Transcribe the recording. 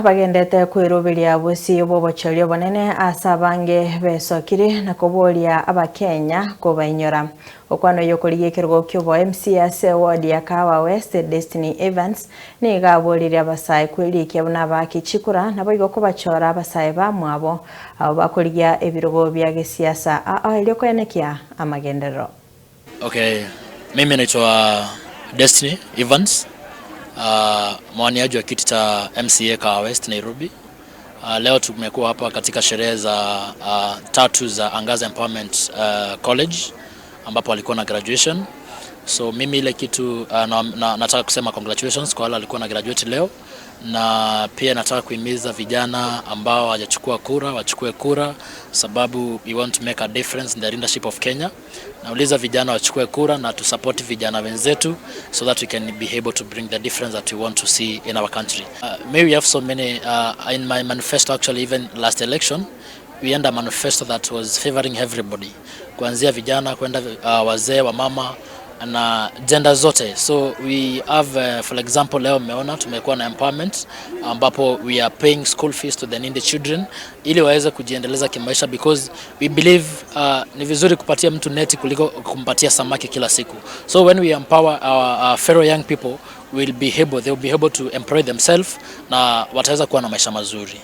Bagendete kwirubiria busi bw'obochori obonene ase abange besokire na koboria abakenya kobainyora okwano oyo okorigia ekerogo kia obo MC ase ward ya Kahawa West Destiny Evans nigo aboririe abasae kwerikia buna abaaki chikura naboigo kobachora abasae bamwabo abo bakorigia ebirogo bia gesiasa ao erio koenekia amagenderero. Okay, mimi naitwa Destiny Evans, mwaniaji wa kiti cha MCA Kahawa West Nairobi. Leo tumekuwa hapa katika sherehe za tatu za Angaza Empowerment College ambapo walikuwa na graduation. So mimi ile kitu nataka kusema congratulations kwa wale walikuwa na graduate leo, na pia nataka kuhimiza vijana ambao hawajachukua kura wachukue kura, sababu we want to make a difference in the leadership of Kenya. Nauliza vijana wachukue kura na tusupport vijana wenzetu so that we can be able to bring the difference that we want to see in our country. Maybe we have so many in my manifesto. Actually, even last election we had a manifesto that was favoring everybody, kuanzia vijana kwenda wazee, wa mama na gender zote. So we have for example, leo mmeona tumekuwa na empowerment ambapo we are paying school fees to the needy children ili waweze kujiendeleza kimaisha, because we believe ni vizuri kupatia mtu neti kuliko kumpatia samaki kila siku. So when we empower our fellow young people will be able they will be able to employ themselves na wataweza kuwa na maisha mazuri.